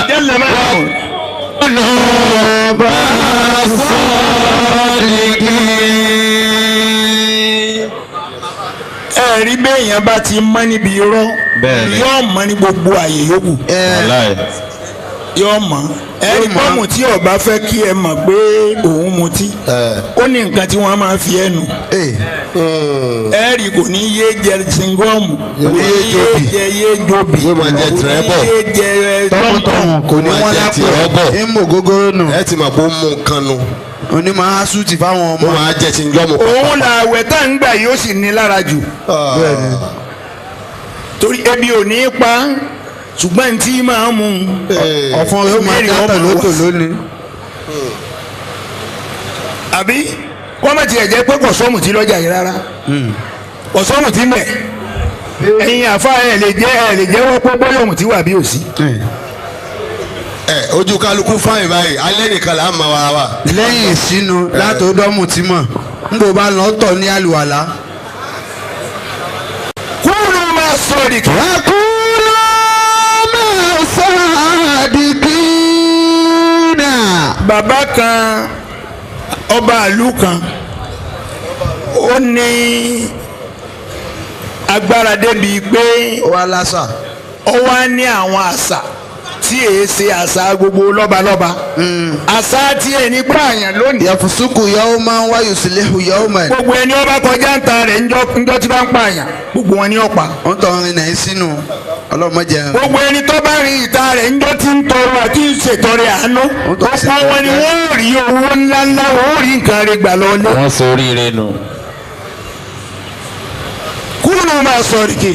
Speaker 5: Jẹ́lẹ̀ mọ́.
Speaker 2: وكونوا مع الصادقين.
Speaker 5: Ẹ rí béèyàn bá ti mọ́ níbi irọ́.
Speaker 4: Bẹ́ẹ̀ni.
Speaker 5: Yóò mọ́ ní gbogbo àyè yòókù.
Speaker 4: Wàláì.
Speaker 5: Yóò mọ́. Ẹ rí pọ́ọ̀mù tí ọba fẹ́ kí ẹ mọ̀ pé òun mutí. Ó ní nǹkan tí wọ́n máa fi ẹnu. Ẹ rí kò ní yé jẹ singọ́ọ̀mù. Kò ní yé jẹ yé jobi.
Speaker 6: Yóò máa jẹ
Speaker 5: Kò ní
Speaker 6: tìrẹ́bọ̀.
Speaker 5: yé jẹ
Speaker 1: Tọmọtọmọ kò ní
Speaker 6: Máa
Speaker 1: wọ́n
Speaker 6: jẹ
Speaker 1: lápò.
Speaker 6: tìrọ́bọ̀.
Speaker 1: Ń mò gógóró nù.
Speaker 6: Ẹ ti mọ̀ pé ó mú nǹkan nu.
Speaker 1: Onímọ̀ asúùtì fáwọn
Speaker 6: Ó
Speaker 1: ọmọ.
Speaker 6: máa jẹ ti ń gbọ́mù.
Speaker 5: Òun làwẹ̀ tá ń gbà yóò sì ní lára jù.
Speaker 1: Bẹ́ẹ̀ni.
Speaker 5: Torí ebi ò ní í pa ṣùgbọ́n tí máa ń mú un.
Speaker 1: Ọ̀fun rẹ̀ ó máa
Speaker 5: Mẹ́rin
Speaker 1: dá
Speaker 5: ọmọ
Speaker 1: tòlótò lónìí.
Speaker 5: Àbí wọ́n má tiẹ̀ jẹ́ pé kò sọ́mù tí lọ́jà yìí rárá. Kò sọ́mù tí mẹ̀. Ẹ̀yin àfa ẹ̀ lè jẹ́ ẹ̀ lè jẹ́wọ́ pé bọ́yọ̀ mù tí wà bí òsì.
Speaker 6: Ẹ ojú kálukú fáyìn báyìí, alẹ́ nìkan là á mọ ara wa.
Speaker 1: Lẹ́yìn ìsinu látòdọ́mù tí mọ̀ ń bò bá lọ tọ̀ ní àlùwàlá.
Speaker 5: Kúrú máa sọ̀rì kí.
Speaker 2: وكونوا مع الصادقين.
Speaker 5: Bàbá kan Ọba ìlú kan ó ní agbára débi pé
Speaker 1: Ó wá lásà.
Speaker 5: ó wá ní àwọn àṣà tí èé ṣe àṣà gbogbo lọ́balọ́ba. Àṣà tí ẹ̀ ní pààyàn lónìí.
Speaker 1: Yàfùsùkù yawman wa yuslihu yawman.
Speaker 5: Gbogbo ẹni ọba kọjá ń ta rẹ̀ ńjọ́ tí bá ń pààyàn gbogbo wọn ni ó pa.
Speaker 1: Ó ń tọrin náà sínú ọlọ́mọdé.
Speaker 5: Gbogbo ẹni tó bá rin ìta rẹ̀ ńjọ́ tí ń tọrọ àti ń ṣètọrẹ àánú.
Speaker 1: Ó tọ́ sí
Speaker 5: Gbogbo wọn ni wọ́n rí owó ńláńlá wọ́n rí nǹkan rẹ̀ gbà lọ́lé.
Speaker 4: Wọ́n sóríire nù.
Speaker 5: Kúrò máa sọ̀rọ̀ kì.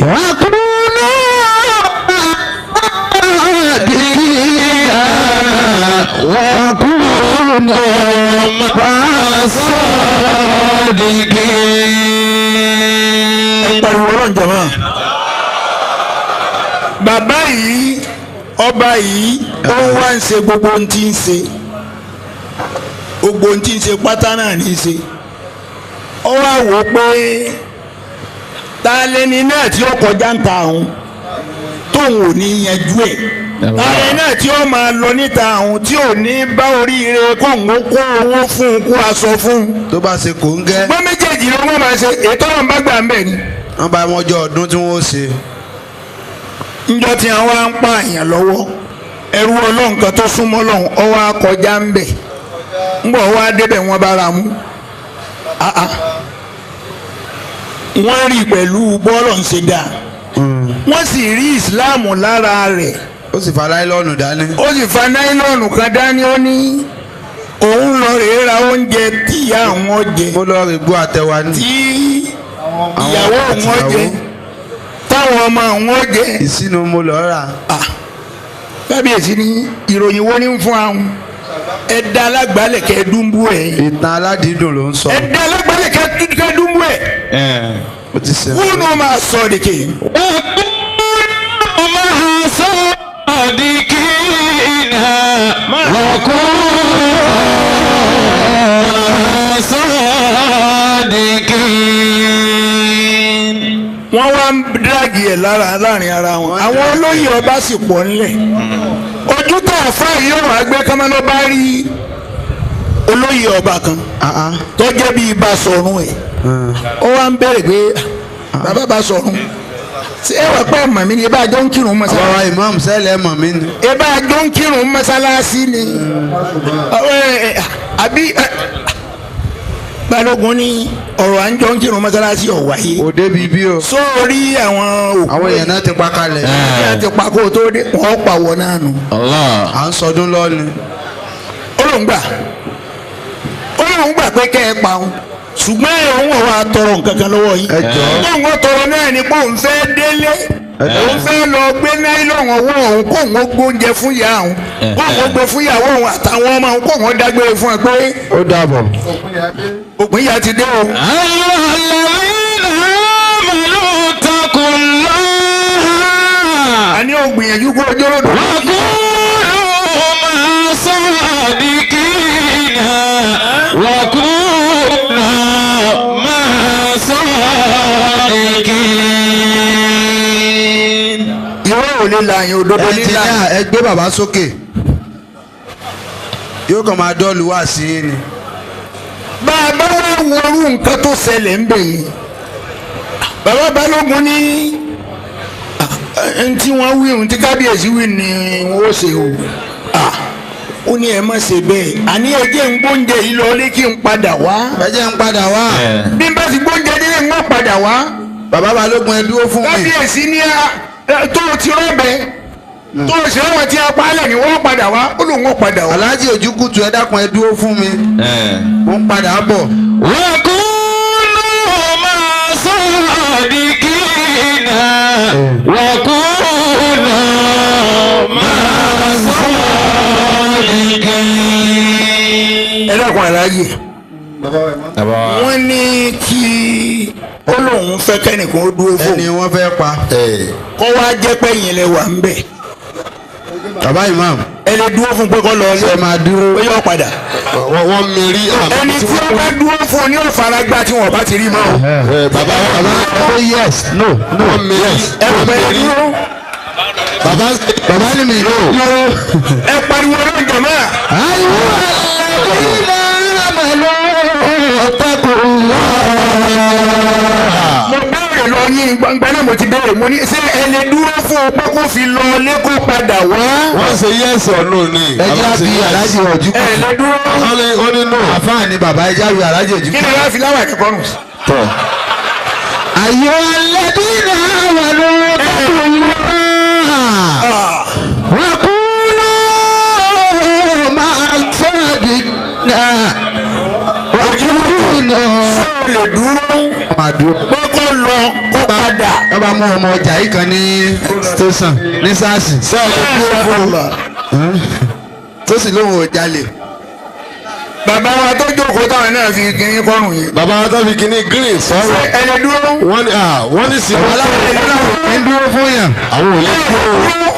Speaker 5: Pariwo ọlọ́run jàmá. Bàbá yìí ọba yìí ó wá ń ṣe gbogbo ohun tí ń ṣe, gbogbo ohun tí ń ṣe pátá náà ní í ṣe. Ó wá wò ó pé ta lẹni náà tí ó kọjá ń ta òun tóun ò ní yanjú ẹ̀, ta lẹni náà tí ó máa lọ níta òun tí ò ní bá oríire kóun ó kó owó fún un kó aṣọ fún un.
Speaker 1: Tó bá ṣe kò ń gẹ́.
Speaker 5: Gbọ́n méjèèjì ló wọ́n máa ṣe ètò ọ̀run bá gbà ń bẹ̀ ni.
Speaker 1: Wọ́n bá wọn jọ ọdún tí wọ́n ó ṣe.
Speaker 5: Njọ́ tí àwọn á ń pa àyàn lọ́wọ́ ẹrú ọlọ́run kan tó súnmọ́ lọ́hùn ọwọ́ akọjá ń bẹ̀ ńgbọ̀ wá débẹ̀ wọ́n bá ra mú. Wọ́n rí pẹ̀lú bọ́ọ̀lù ń ṣe dáa, wọ́n sì rí ìsìláàmù lára rẹ̀.
Speaker 1: Ó sì fa láìlọ́ọ̀nù dání.
Speaker 5: Ó sì fa náílọ́ọ̀nù kan dání, ó ní òun lọ rèé ra oúnjẹ tí ìyá àwọn jẹ.
Speaker 1: Mo lọ rè gbọ́ àtẹwà ní.
Speaker 5: Tí ìyàwó òun jẹ, táwọn ọmọ àwọn jẹ.
Speaker 1: Ìsínú mo lọ rà.
Speaker 5: Kábíyèsí ní ìròyìn wo ni ń fún àwọn ẹ̀dá alágbálẹ̀ kẹ́ dúnbú ẹ̀.
Speaker 1: Ìtàn aládìídùn ló ń sọ.
Speaker 5: Ẹ̀dá alágbálẹ̀ kẹ́ dúnbú ẹ̀.
Speaker 1: Ó ti sẹ́.
Speaker 5: Kúnú máa sọ dèké.
Speaker 2: Kúnú máa sọ dèké náà. Kúnú máa sọ dèké.
Speaker 5: Wọ́n wá ń dírágì ẹ̀ lára láàrin ara wọn. Àwọn olóyè ọba sì pọ̀ ńlẹ̀. Ojú tó àfa yìí ọ̀rọ̀ àgbẹ̀ kọ́mọ́lọ́ bá rí olóyè ọba kan tó jẹ́ bíi Basọ̀run ẹ̀. Ó wá ń bẹ̀rẹ̀ pé bàbá Basọ̀run ṣé ẹ wà pé màmí ni ẹ bá jọ ń kírun mọ́sálásí.
Speaker 1: Bàbá imam sẹ́lẹ̀ màmí ni.
Speaker 5: Ẹ bá jọ ń kírun mọ́sálásí ni. Àbí Balógun ní ọ̀rọ̀ à ń jọ ń kírun mọ́sálásí ọ̀ wáyé.
Speaker 1: Kò débi bí o.
Speaker 5: Sórí àwọn òkú.
Speaker 1: Àwọn èèyàn náà ti pa kalẹ̀.
Speaker 5: Àwọn ti pa kó o tó dé wọ́n pa wọ náà nù.
Speaker 1: À ń sọdún lọ́ni.
Speaker 5: Ó lóun gbà. Ó lóun gbà pé kẹ́ ẹ pa òun. Ṣùgbọ́n òun ò wá tọrọ nǹkan kan lọ́wọ́ yín.
Speaker 1: Ẹ jọ̀ọ́.
Speaker 5: Òun ò tọrọ náà ni pé òun fẹ́ délé. Òun fẹ́ lọ gbé náílọ̀n ọwọ́ òun kó òun gbóúnjẹ fún ìyá òun. Kó òun gbé fún ìyàwó òun àtàwọn ọmọ òun kó òun dágbére fún ẹ pé.
Speaker 1: Ó dàbọ̀.
Speaker 5: Òpin ìyá ti dé o. A ní o gbìyànjú kó o jóró dùn. Ìwé ò lè la àyàn òdodo líla.
Speaker 1: Ẹnjìníà ẹ gbé bàbá sókè. Yóò kàn máa dọ́ọ̀lù wá sí i ni.
Speaker 5: Bàbá wa worú nǹkan tó ṣẹlẹ̀ ń bẹ̀ yìí. Bàbá Balógun ní ntí wọ́n wí ntí kábíyèsí wí ni wọ́n ṣe o. Ó ní ẹ má ṣe bẹ́ẹ̀. Àní ẹ jẹ́ ń gbóúnjẹ yìí lọ lé kí n padà wá.
Speaker 1: Ẹ jẹ́ ń padà wá.
Speaker 5: Bí n bá ti gbóúnjẹ délé ń wọ́n padà wá.
Speaker 1: Bàbá Balógun ẹ dúró fún mi.
Speaker 5: Kábíyèsí ní tó o ti rọ́bẹ tó o sì rọ́wọ́ tí a pa á lẹ̀ ni wọ́n padà wá. Ó lóun ó padà wá.
Speaker 1: Alhaji Ojúkùtù ẹ dákun ẹ dúró fún mi. Mo ń padà bọ̀.
Speaker 2: Wàkúnú máa sọ̀dìkìnà. Wàkúnú máa sọ̀dìkìnà.
Speaker 5: Ẹ dákun Alhaji. Wọ́n ní kí ó lóun fẹ́ kẹ́nìkan ó dúró fún.
Speaker 1: Ẹni wọ́n fẹ́ pa.
Speaker 5: Kọ́ wá jẹ́ pé yín lẹ wà ń bẹ̀.
Speaker 1: Bàbá imam.
Speaker 5: Ẹ lè dúró fún pé kọ́ lọ
Speaker 1: Ṣé máa dúró?
Speaker 5: Ó yọ padà.
Speaker 6: Wọ́n mi rí.
Speaker 5: Ẹni tí wọ́n bá dúró fún un ní òfaragbá tí wọ́n bá ti rí mọ́ o.
Speaker 6: Bàbá bàbá
Speaker 1: yes no no
Speaker 6: yes.
Speaker 5: Ẹ pẹ́ dúró.
Speaker 1: Bàbá bàbá ni mi dúró.
Speaker 5: Ẹ pariwo ló ń jọ mọ́.
Speaker 1: Ayé wa lè kí lè rẹ̀ mọ́ lọ.
Speaker 5: yín gbangba náà mo ti béèrè mo ní ṣé ẹ lè dúró fún un pé kó fi lọ lé kó padà wá.
Speaker 6: Wọ́n ṣe yes or no ni.
Speaker 1: Ẹ jẹ́ àbí aláàjì ọ̀jú
Speaker 5: Ẹ lè dúró.
Speaker 6: Wọ́n ní no.
Speaker 1: Àfáà ni bàbá, ẹ jẹ́ àbí aláàjì ọ̀jú.
Speaker 5: Kí ni wàá fi láwà ní kọrùn.
Speaker 6: Tọ̀.
Speaker 2: Ayọ̀ alladhina amanu taqullaha wa kunu ma'a sadiqina wa kunu.
Speaker 5: Lè dúró
Speaker 1: Máa dúró.
Speaker 5: pé kó lọ kó padà.
Speaker 1: Wọ́n bá mú ọmọ ọjà yìí kan ní station ní SARS. Tó sì lóun ò jalè.
Speaker 5: Bàbá wa tó jókòó táwọn náà fi kíní kọrùn yìí.
Speaker 6: Bàbá wa tó fi kíní green sọ̀rọ̀.
Speaker 5: Ẹ lè dúró.
Speaker 6: Wọ́n ní wọ́n ní sí.
Speaker 1: Wọ́n ń dúró fún yàn.
Speaker 6: Àwọn ò lè dúró.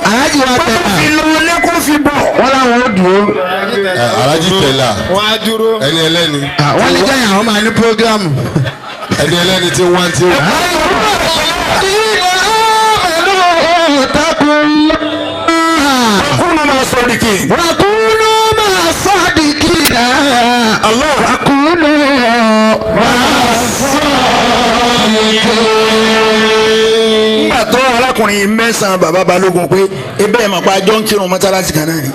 Speaker 1: Aláàjì wa
Speaker 5: Kó
Speaker 1: tẹ̀lá.
Speaker 5: fi lọ lé kó fi bọ̀.
Speaker 1: Wọ́n láwọn ó dúró.
Speaker 6: Aláàjì tẹ̀lá.
Speaker 4: Wọ́n á dúró.
Speaker 6: Ẹni ẹlẹ́ni.
Speaker 1: Wọ́n lè jẹ́yìn àwọn máa ní prógrámù.
Speaker 6: Ẹni ẹlẹ́ni tí wọ́n ti wọ́n.
Speaker 5: Kúnnù máa sọ dìkì.
Speaker 2: Wakunu ma'a sadiqina. Wakunu ma'a sadiqina.
Speaker 5: Nígbà tó arákùnrin mẹ́sàn-án bàbá Balógun pé ebe ẹ̀ mọ̀ pa jọ́ ń kírun mọ́sálásí kan náà ni.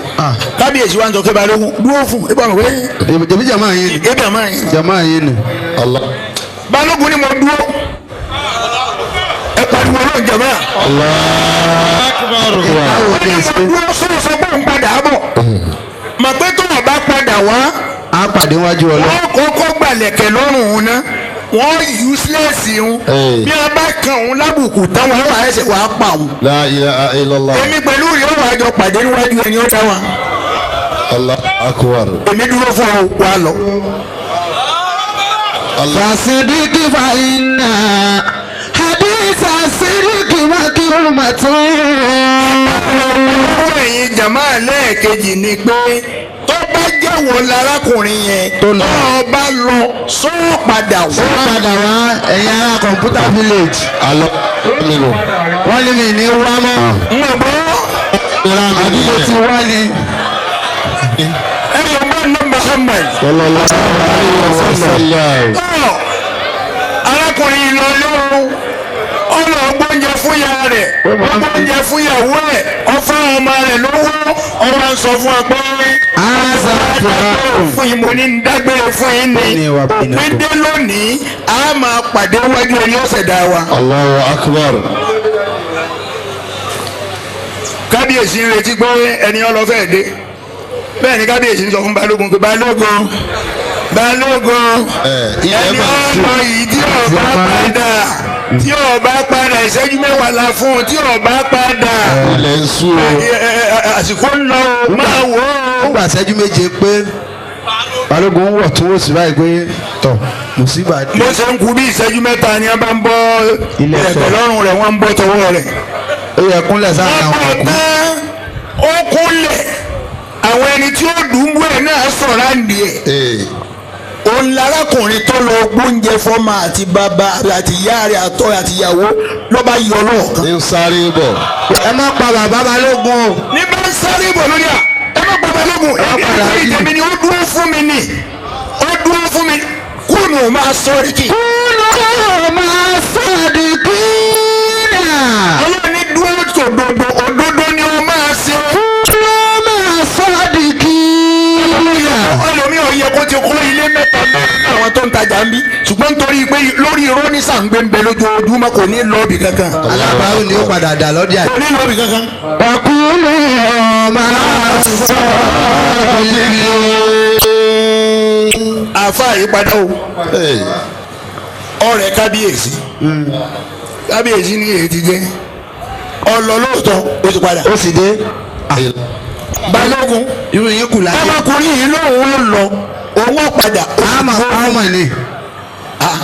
Speaker 5: Kábíyèsí wa ń sọ pé Balógun dúró fún ebe ọmọ pé
Speaker 1: Èmi jàmáà yín ni.
Speaker 5: ebe ọmọ yìí.
Speaker 1: Jàmáà yín ni.
Speaker 6: Allah.
Speaker 5: Balógun ni mo dúró. Ẹ pariwo náà jàmáà.
Speaker 1: Báwo
Speaker 5: Ó
Speaker 1: ni
Speaker 5: ní
Speaker 1: ṣe?
Speaker 5: mo dúró sọ̀rọ̀ sọ pé òun padà bọ̀. Mọ̀ pé tó wọ́n bá padà wá,
Speaker 1: A pàdé wájú ọlọ́.
Speaker 5: wọ́n kọ́kọ́ gbàlẹ̀kẹ̀ lọ́rùn òun ná. Wọ́n useless òun.
Speaker 6: Hey.
Speaker 5: Bí wọ́n bá kan òun lábùkù táwọn wà ẹsẹ̀ wàá pa òun.
Speaker 6: La ilaha illallah.
Speaker 5: Èmi pẹ̀lú rẹ̀ ó wàá jọ pàdé níwájú ẹni ó dá wa.
Speaker 6: Allah akbar.
Speaker 5: Èmi dúró fún ọ wà lọ.
Speaker 6: Allah.
Speaker 2: Fasidiki fa inna hadisa sidiki makirumatun.
Speaker 5: Ọ̀rọ̀ ẹ̀yin jàmá lẹ́ẹ̀kejì ni pé tó bá jẹ́ wo lárákùnrin yẹn
Speaker 1: Tó lọ.
Speaker 5: tó bá lọ sọ́ọ̀ padà
Speaker 1: Ó
Speaker 5: wá.
Speaker 1: padà wá ẹ̀yin ará kọ̀ǹpútà village.
Speaker 6: Alọ́ mi lò.
Speaker 1: Wọ́n ní mi ní wá mọ́.
Speaker 5: Ń gbọ́
Speaker 1: Àdúgbò ti wá ni.
Speaker 5: ẹ yọ bá ní Muhammad.
Speaker 6: Sallallahu alaihi wasallam.
Speaker 5: Tọ́ arákùnrin yìí lọ lóru ó lọ gbóúnjẹ fún ìyá rẹ̀ ó gbóúnjẹ fún ìyàwó ẹ̀ ó fún ọmọ rẹ̀ lówó ó wá ń sọ fún ọ pé fún yín mo ní ń dágbére fún yín ni
Speaker 1: Ní ìwà bínú.
Speaker 5: òpin dé lónìí a máa pàdé wájú ẹni ọ̀sẹ̀ dá wa.
Speaker 6: Allahu akbar.
Speaker 5: Kábíyèsí ń retí pé ẹni ọlọ́fẹ́ dé bẹ́ẹ̀ ni kábíyèsí ń sọ fún Balógun pé Balógun Balógun
Speaker 6: Ilẹ̀
Speaker 5: ẹni
Speaker 6: bá ń
Speaker 5: ọmọ yìí tí ó bá padà tí ó bá padà ìṣẹ́jú mẹ́wàá la fún un tí ó bá padà
Speaker 6: Ilẹ̀ ń sú o.
Speaker 5: àsìkò ń lọ o, máa wò ó.
Speaker 1: Ó gbà ṣẹ́jú méje pé Balógun ń wọ̀ tún wò sí báyìí pé tọ̀ mùsíbà dé.
Speaker 5: Mo ṣe ń kú bí ìṣẹ́jú mẹ́ta ni wọ́n bá ń bọ́
Speaker 1: Ilẹ̀
Speaker 5: ilẹ̀kẹ̀ lọ́rùn rẹ̀ wọ́n ń bọ́ tọwọ́ rẹ̀.
Speaker 1: Ó yẹ kúnlẹ̀ sáà
Speaker 5: Wọ́n
Speaker 1: àwọn
Speaker 5: bọ̀
Speaker 1: ọkùnrin.
Speaker 5: tán ó kúnlẹ̀ àwọn ẹni tí ó dùn bú ẹ̀ náà sọ̀rọ̀ àǹdí ẹ̀.
Speaker 6: Ee.
Speaker 5: Òun lárákùnrin tó lọ gbóúnjẹ fọ́mọ àti bàbá àti ìyá rẹ̀ àtọ́ àti ìyàwó ló bá yọ lọ́ọ̀kan.
Speaker 6: Ń sáré bọ̀.
Speaker 1: Ẹ má pa bàbá Balógun o.
Speaker 5: Ní bá ń sáré bọ̀ lórí à ẹ má pa Balógun
Speaker 1: Ẹ má padà
Speaker 5: ẹbí
Speaker 1: yìí.
Speaker 5: tèmi ni ó dúró fún mi ni ó dúró fún mi kúnnù máa sọ ríkì.
Speaker 2: Kunu ma'a sadiqina.
Speaker 5: Ọlọ́run ní dúró tòdodo òdodo ni ó máa ṣe.
Speaker 2: Kunu ma'a sadiqina.
Speaker 5: Ọlọ́mi ò yẹ kó ti kó ilé mẹ́ta mẹ́rin àwọn tó ń tajà ń bí ṣùgbọ́n nítorí pé lórí irọ́ ní sàǹgbé ń bẹ lójoojúmọ́ kò ní lọ́ọ̀bì kankan.
Speaker 1: Alábàárù ni ó padà dà lọ́dí àjẹ́.
Speaker 5: Kò ní lọ́ọ̀bì kankan.
Speaker 2: Wakunu ma'a sadiqina.
Speaker 5: Àáfàá yìí padà o.
Speaker 6: Ee.
Speaker 5: Ọ̀rẹ́ kábíyèsí kábíyèsí ní èyí ti jẹ́ ọlọ lóòótọ́ ó ti padà.
Speaker 1: Ó sì dé.
Speaker 5: Balógun
Speaker 1: Irú yín kù láyé.
Speaker 5: ọmọkùnrin yìí lóun ó lọ òun ó padà.
Speaker 1: Àmọ̀ àmọ̀ ni.
Speaker 5: Ah,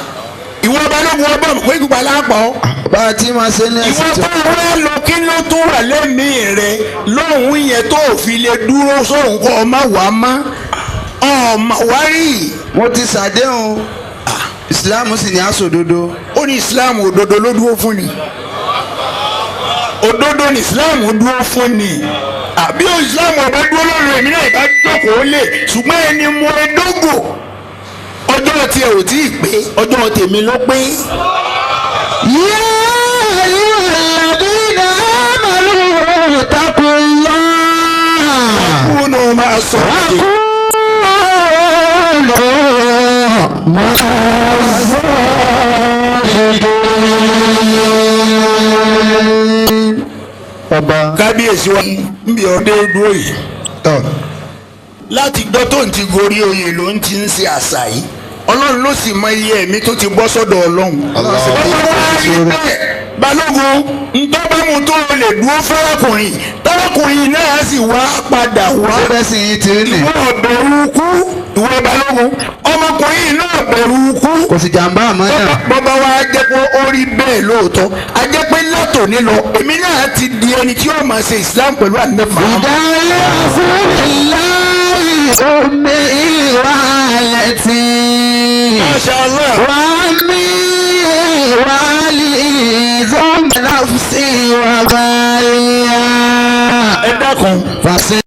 Speaker 5: ìwọ Balógun ọgbọ́n pé gbígbà lápọ̀
Speaker 1: Bá a ti máa ṣe ní
Speaker 5: ìwọ
Speaker 1: ẹ̀sìn
Speaker 5: tó
Speaker 1: tó.
Speaker 5: wá lọ kí ló tún wà lẹ́mìí rẹ lóhùn yẹn tó fi lè dúró sóhun kọ́ ọ má wàá má ọmọ wá rí.
Speaker 1: Mo ti ṣàdéhùn. Ìsìláàmù sì ní aṣòdodo.
Speaker 5: Ó ní Islam òdodo ló dúró fún ni òdodo ní Islam dúró fún ni àbí Islam ọba dúró lórí èmi náà ìbá jókòó lè ṣùgbọ́n ẹni mo dógò ọjọ́ tiẹ̀ ò tí ì pé ọjọ́ tèmi ló pé.
Speaker 2: Yé!
Speaker 5: máa sọ ọ́.
Speaker 2: وكونوا مع الصادقين.
Speaker 1: Bàbá.
Speaker 5: Kábíyèsí wa ń bí ọdẹ dúró yìí.
Speaker 1: Tọ́.
Speaker 5: Láti gbọ́ tó ń ti gorí oyè ló ń ti ń ṣe àṣà yìí. Ọlọ́run ló sì mọ iye ẹ̀mí tó ti bọ́ sọ́dọ̀ Ọlọ́run. Balógun ntọ́bámu tó o lè dúró fọ́rọ́kùnrin tọ́rọ́kùnrin náà sì wá padà wá.
Speaker 1: Ó bẹ́ sí yín ti rí nì.
Speaker 5: Ìwọ bẹ̀rù kú, ìwọ balógun, ọmọkùnrin náà bẹ̀rù kú.
Speaker 1: Kò sì jàǹbá àmọ́ náà.
Speaker 5: Bọ́bá wa jẹ́ pé ó rí bẹ́ẹ̀ lóòótọ́, a jẹ́ pé látòní lọ èmi náà ti di ẹni tí yóò máa ṣe Islam pẹ̀lú ànáfà.
Speaker 2: فداء رسول الله أمي وعائلتي
Speaker 5: Masha Allah.
Speaker 2: وعمي وعلي ثم نفسي وبالي.
Speaker 5: Ẹ dákun.
Speaker 2: فصل.